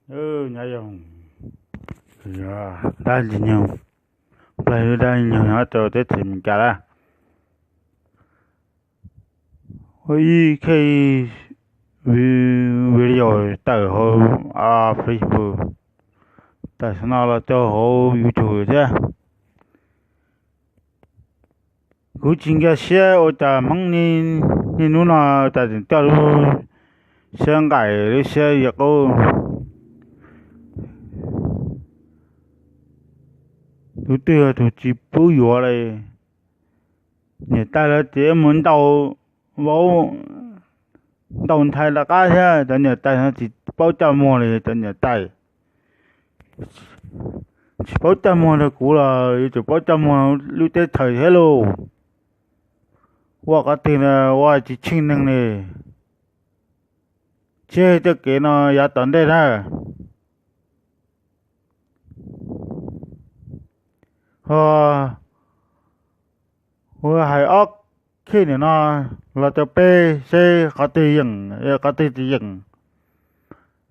Nyob zoo, dab ntsis nyoog, plag lub dab ntsis nyoog nyob rau teb chaws Amelikas lawm. Ua ib khej video tawm hauv Facebook, tawm no los rau hauv YouTube thiab. Kuv tsis nkag siab ua cas Hmoob niaj hnub no cas tseem coj lub siab nqaim lub siab yawg qub. Tus twg yog tus tsis pub yuav li, niam tais lawv tias mus ntaus vauv ntaus ntxhais rov qab thiab, cov niam tais no tsis paub coj muag li, cov niam tais tsis paub coj muag rau kuv los yuav tsum paub coj muag lub teb chaws thiab lauj. Ua qhov twg no ua tsis tsheej neeg li. Tseg tej kev no yav tom ntej na. Ho kuv hais ob khej ntawm no los rau peb seb qhov twg yeem, qhov twg tsis yeem,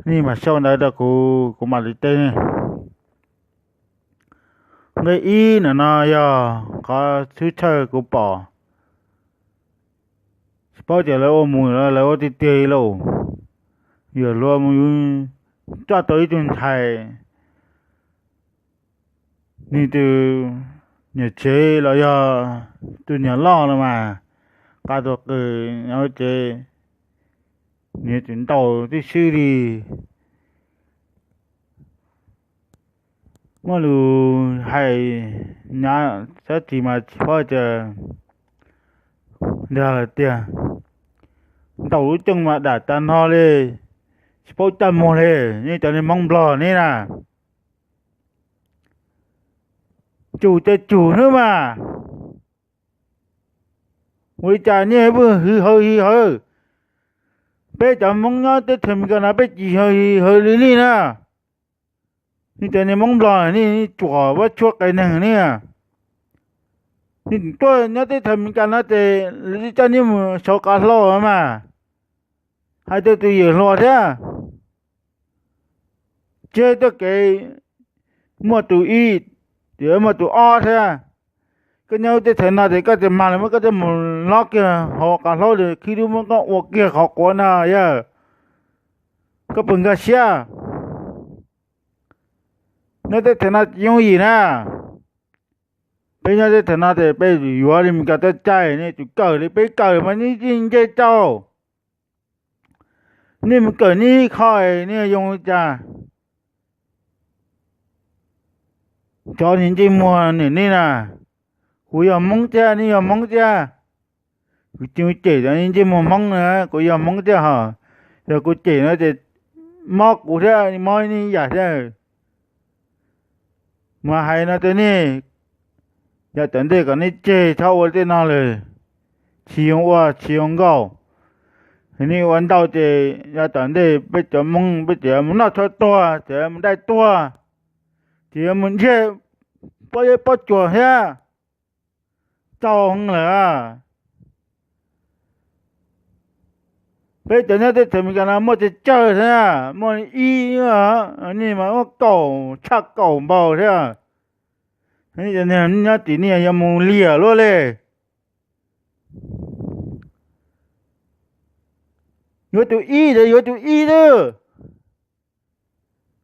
nej mam sau ntawv rau kuv, kuv mam li teb nej. Nqe ib ntawm no yog qhov xub thawj kuv pom, tsis paub tias lawv ua mus lawv ua tiag tiag li lauj. Yog luag mus coj tau ib tug ntxhais, nws tus niam tsev los yog tus niam loj no mas, qa tus qws nyob tsev, nws yuav tsum ntaus tib si li. Muaj lus hais nyav xab tis mas tsis paub tias, ntag tiag, ntaus lub cooj mas dam tas no li, tsis paub coj muag li. Nej cov niag Hmoob Nplog nej na, tsum ces tsum xwb mas. Ua li cas nej pheej hwv hawv hwv hawv? Peb cov Hmoob nyob teb chaws Amelikas no peb tsis hwv hawv li nej na. Nej cov niag Hmoob Nplog nej tsuas vab tshuab qias neeg ne. Nej tuaj nyob teb chaws Amelikas no ces lawv coj nej mus sau qav hlau mas, hais rau tus yawm hluas thiab. Tseg txoj kev muaj tus ib, ces muaj tus ob thiab. Koj nyob teb chaws no ces koj tsis mag li, muab koj coj mus lob kiag hauv qav hlaub, khib dub muab koj ua kiag qhov quav no yog koj puas nkag siab? Nyob teb chaws no tsis yooj yim na. Peb nyob teb chaws no ces peb yuav li Meskas txoj cai, nej tsum kawm li peb kawm mas nej tsis nce tau. Nej mus kawm nej ib qho, nej yoo li cas? Cov niag ntsej muag niam nej na, kuv yog Hmoob thiab nej yog Hmoob thiab. Kuv cem cem cov niag ntsej muag Hmoob na, kuv yog Hmoob thiab hos. Yog kuv cem no ces mob kuv thiab mob nej ib yam thiab. Mas hais no rau nej, yav tom ntej kom nej tseg txhob ua tej no lawm, tsis zoo ua tsis zoo nkauj. Nej ua ntau ces yav tom ntej peb cov Hmoob peb ces mus noj tshuaj tuag, ces mus daij tuag, ces mus ntiag pob zeb pob tsuas thiab. Txaus heev lawm. Peb cov nyob teb chaws Amelikas no muaj tsawg tsawg thiab, muaj ib, nej mas muaj kaum tshaj kaum npaug thiab. Nyob tim nej yuav mus liam luaj li. Yuav tus ib ces yuav tus ib xwb.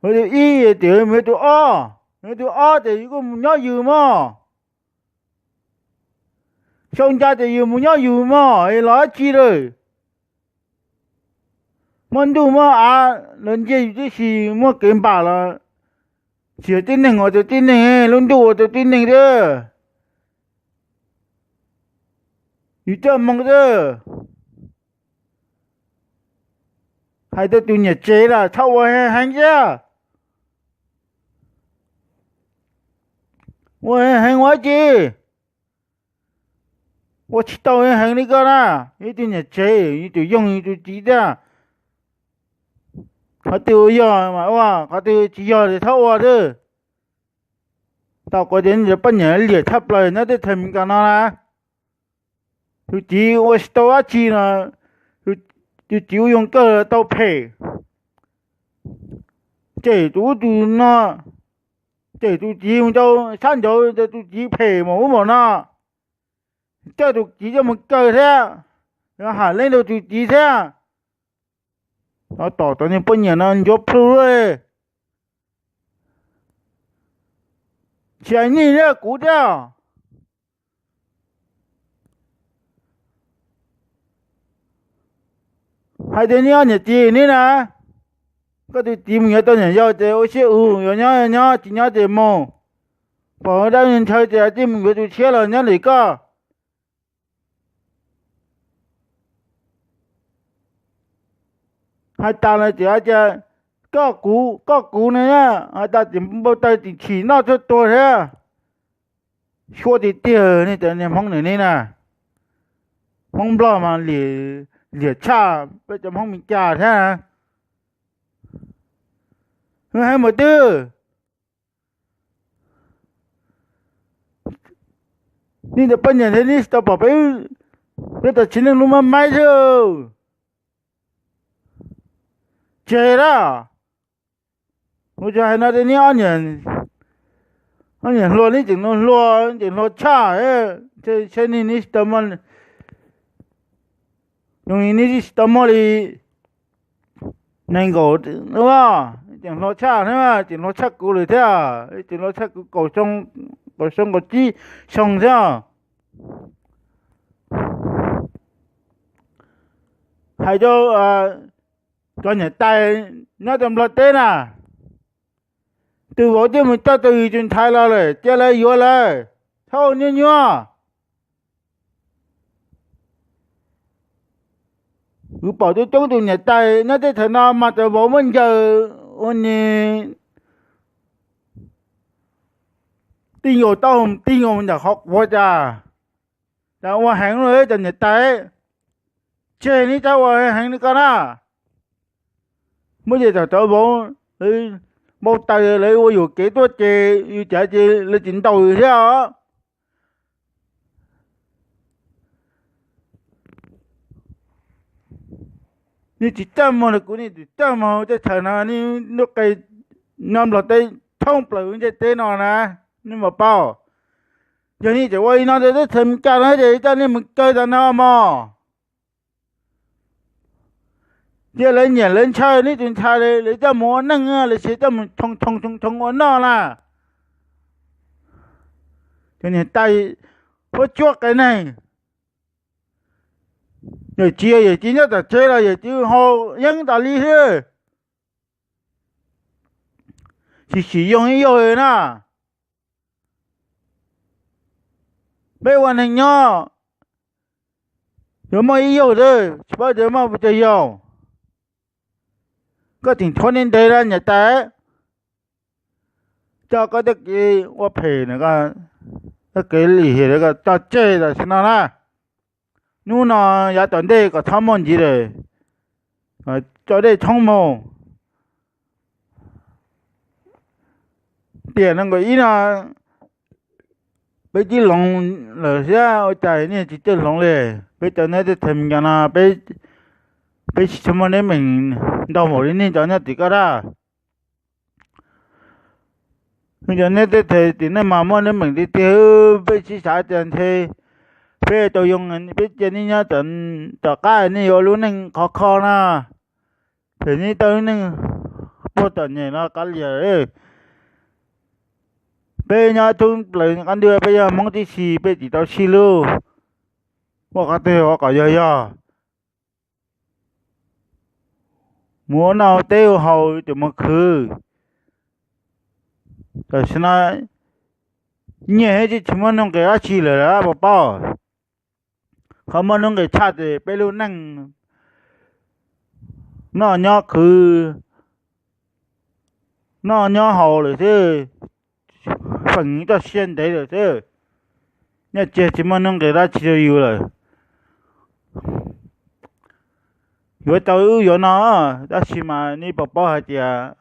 Yuav tus ib ces yuav tus ob, yuav tus ob ces yus kuj mus nyob yus mog. Sau ncas ces yus mus nyob yus mog, los dab tsi lawm? Muaj ntuj muaj av los ntsia yus tib si, muaj kev npam los tsis yog tib neeg ua rau tib neeg, lub ntuj ua rau tib neeg thiab. Yus coj moo xwb. Hais rau tus niam tsev los txhob ua heev thiab. Ua heev ua dab tsi? Ua tsis tau heev li koj na. Ib tug niam tsev, ib tug yoog, ib tug txiv thiab. Qhov twg ua yog mas ua, qhov twg tsis yog ces txhob ua xwb. Tau kuv tias nej cov poj niam liam tshaj plaws nyob teb chaws Amelikas no na. Tus txiv ua tsis tau dab tsi no, tus txiv ua zoo kawg tau phem. cem tus ub tus no, cem tus txiv mus rau sab nraud, tus txiv phem mus ub mus no, coj tus txiv coj mus kaw thiab, hais leej rau tus txiv thiab. Tom tom niag poj niam no ncuav plhu li, tsis hais nyiaj kuv thiab. Hais tias neb ob niam txiv neb na, koj tus txiv mus yuav tau niam yau ces ua siab ub, yuav nyob nyob, tsis nyob ces mus, pom dab ntshaw ces tij mus yuav tus tshiab los nyob ntawm koj. Hais tas lawm ces hais tias koj kuv, koj kuv no, hais tas ces npau taws tim chim noj tshuaj tuag thiab. Suab tiag tiag nej cov niag Hmoob nws ne na. Hmoob Nplog mas liam tshaj peb cov Hmoob Meskas thiab. Hais mus twg, nej cov poj niam thiab nej tsis tau pom peb, peb tau tsis neej lub mab maib xwb. Tseg lawm. Kuv tsuas hais no rau nej ob niam hluas, nej tseem hluas hluas, nej tseem hluas tshaj, saib nej, nej tsis tau muaj, zoo li nej tsis tau muaj li nees nkaum, tseem hluas tshaj thiab, tseem hluas tshaj kuv lawm thiab, tseem hluas tshaj kuv kaum xyoo, kaum xyoo kaum tsib xyoo thiab. Hais rau cov niam tais nyob rau Nplog teb na, tus vauv twb mus coj tau yus tus ntxhais los lawm, cia lawv yuav lawm, txhob nyuaj nyuaj. Kuv pom coob coob tus niam tais nyob teb chaws no mas cov vauv muab ncaws ua ni, tij nkaus tau tij nkaus ntawm qhov quav cas, cas ua heev li cov niam tais. Tseg nej txhob ua heev li ko na. Muab ces txawm cov vauv, lawv npau taws lawv ua yuam kev tuaj ces yus cav ces lawv tsis ntaus yus thiab os. Nej tsis txaj muag li kuv, nej tsis txaj muag teb chaws no, nej lub qe nyob Nplog teb thoob plaws ntiaj teb no na, nej mam paub. Yog nej tseem ua li no rau teb chaws Meskas no ces coj nej mus kaw tas no mog. Cia lawv nyiam lawv ntshaw nej tus ntxhais, lawv coj mus ua neej los sis coj mus thoo thoo thoo thoo ua noj na. Cov niam tais huab tsuab qias neeg, yawm txiv yawm txiv nyob tom tsev los yawm txiv haus yeeb tas li xwb, tsis tsim zoo ib zaug li na. Peb ua neeg nyob yuav muaj ib zaug xwb, tsis paub tias muaj puas tsawg zaus. Koj tseem tshuav nej ntev na niam tais, coj koj tej kev ua phem, tej kev lim hiam tso tseg tam sim no na. Hnub no yav tom ntej kom txhob muaj ntxiv lawm, tso dej tshoob mus. Tiam nees nkaum ib no peb twb hloov lawm thiab, ua cas nej tsis coj hloov li? Peb cov nyob teb chaws Meskas no, peb tsis tshua muaj teeb meem ntau npaum li nej cov nyob tim ko dab. Cov nyob teb chaws tim nej mas muaj teeb meem tiag tiag, peb sib xav tias ntshe peb tau yoo, peb cia nej nyob tom qab nej yuav lub neej khov kho na, pem nej tau lub neej puag tom nyem no kav liam. Peb nyob thoob plaws qab ntuj, peb yog Hmoob tib si, peb tsis tau sib hlub. Muaj qhov twg ua kom yog yog, mus ua noj teb ua haus ces mus khwv. Tam sim no nyiaj thiab tsis muaj nuj nqis dab tsi lawm puas paub. Qhov muaj nuj nqis tshaj ces peb lub neej noj nyob khwv, noj nyob haus lawm xwb, feem txoj sia ntev lawm xwb. Nyiaj txiag tsis muaj nuj nqis dab tsi rau yus lawm. Yuav tau ub yuav no, tab sis mas nej puas paub hais tias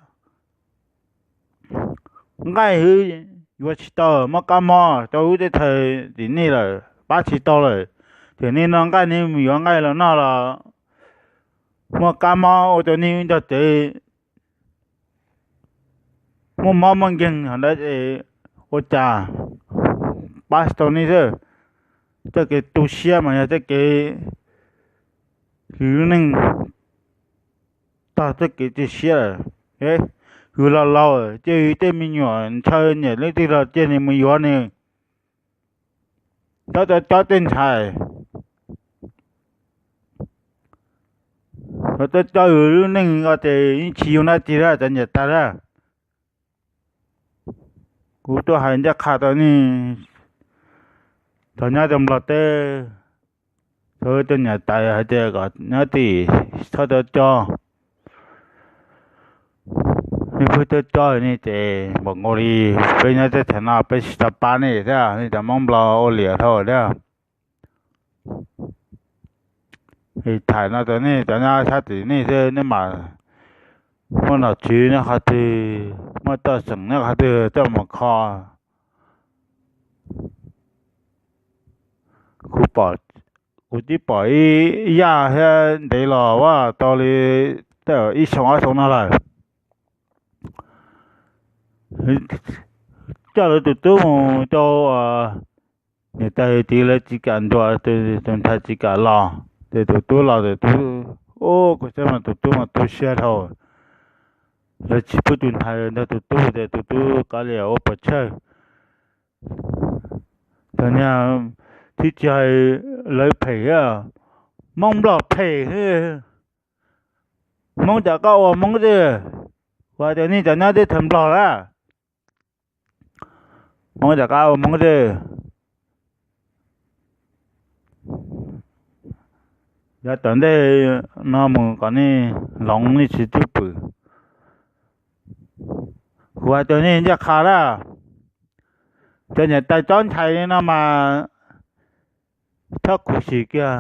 nqaij hwb yuav tsis tau, muaj kab mob rau lub teb chaws tim nej lawm, pab tsis tau lawm. Ces nej noj nqaij, nej mus yuav nqaij los noj los muaj kab mob ua rau nej nrog tsev, muaj mob muaj nkeeg hov ntawd es ua cas pab tau nej xwb. Txoj kev tu siab mas yog txoj kev hwm lub neej tog txoj kev tu siab lawm. Hwm laus laus ces tej me nyuam ntshaw niam leej twg los cia nws mus yuav nws. Txhob txhob coj tej ntxhais, txhob coj yus lub neej ua ces yeej tsis yog dab tsi lawm cov niam tais lawm. Kuv tuaj hais ncaj qha rau nej, thaum nyob rau Nplog teb, thaum cov niam tais hais tias kom nyob tim txhob coj coj, nej pheej coj coj nej ces npaum nkaus li peb nyob teb chaws no peb tsis tau pab nej thiab, nej cov Hmoob Nplog ua liam dhau thiab. Tham no rau nej cov nyob sab tim nej xwb, nej mam muaj nom tswv nyob qhov twg, muaj txoj xeem nyob qhov twg coj mus kho. Kuv pom, kuv twb pom ib yaj thiab ntev los vaj tau li ib xyoo ob xyoo no lawm. Coj lawv tus tub mus rau niam tais tid, lawv tsis kam ntuas, tus ntxhais tsis kam los, ces tus tub los, tus tub, ub, kuv saib mas tus tub mas tu siab dhau. Lawv tsis pub tus ntxhais nrog tus tub, ces tus tub kav liam ua pov tsawg. Thaum niag, twb tsis hais lawv phem, Hmoob Nplog phem, Hmoob rov qab ua Hmoob xwb. Kuv hais tias nej cov nyob teb chaws Nplog lawm, Hmoob rov qab ua Hmoob xwb. Yav tom ntej no mus kom nej hloov nej txiv cwj pwm. Kuv hais rau nej ncaj qha lawm, cov niam tais txhob ntshai li no mas txhob khuv xim kiag.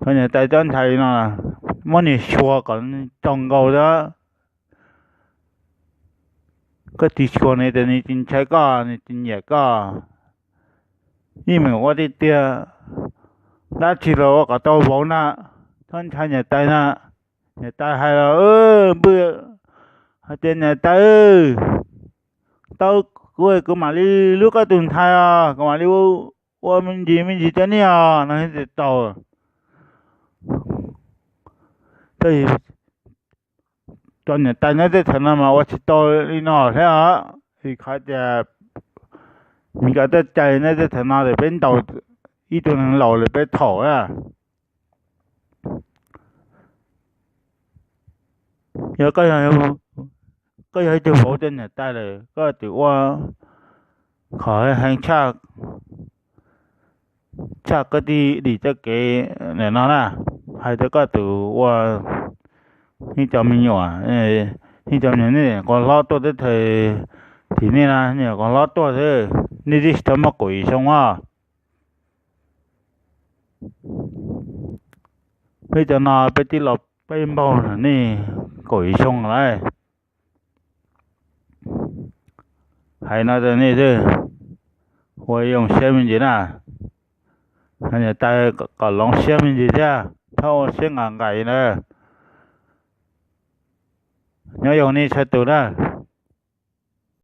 Cov niam tais txhob ntshai li no, muab nws xyuas kom txaus nkaus xwb. Koj tsis xyuas nws ces nws tsis ntshai koj, nws tsis nyiam koj. Yeej meem ua tiag tiag, dab tsi los ua kom tau vauv na, txhob ntshai niam tais na. Niam tais hais los, npwj hais tias niam tais, tau, kuv, kuv mam li hlub koj tus ntxhais os, kuv mam li ua me ntsis me ntsis rau nej os no tsis tau. Cov niam tais nyob teb chaws no mas ua tsis tau li no thiab os, vim qhov tias Meskas tej cai nyob teb chaws no ces peb ntaus ib tug neeg laus lawm peb thaum na. Yog koj yog ib tug vauv cov niam tais lawm koj twb ua qhov heev tshaj, tshaj koj tij dim txoj kev ntawm no na. Hais rau koj tus ua, nej cov me nyuam, nej cov me nyuam nej nyuam qhuav hlob tuaj teb chaws tim nej na, nej nyuam qhuav hlob tuaj xwb, nej twb tsis tau muaj kaum yim xyoo os. Peb cov no peb twb los peb npaug nej kaum yim xyoo lawm. Hais no rau nej xwb, ua zoo siab me ntsis na. Niam tais kom hloov siab me ntsis thiab, txhob ua siab nqaim nqaim na. Nyob zoo nej txhua tus na.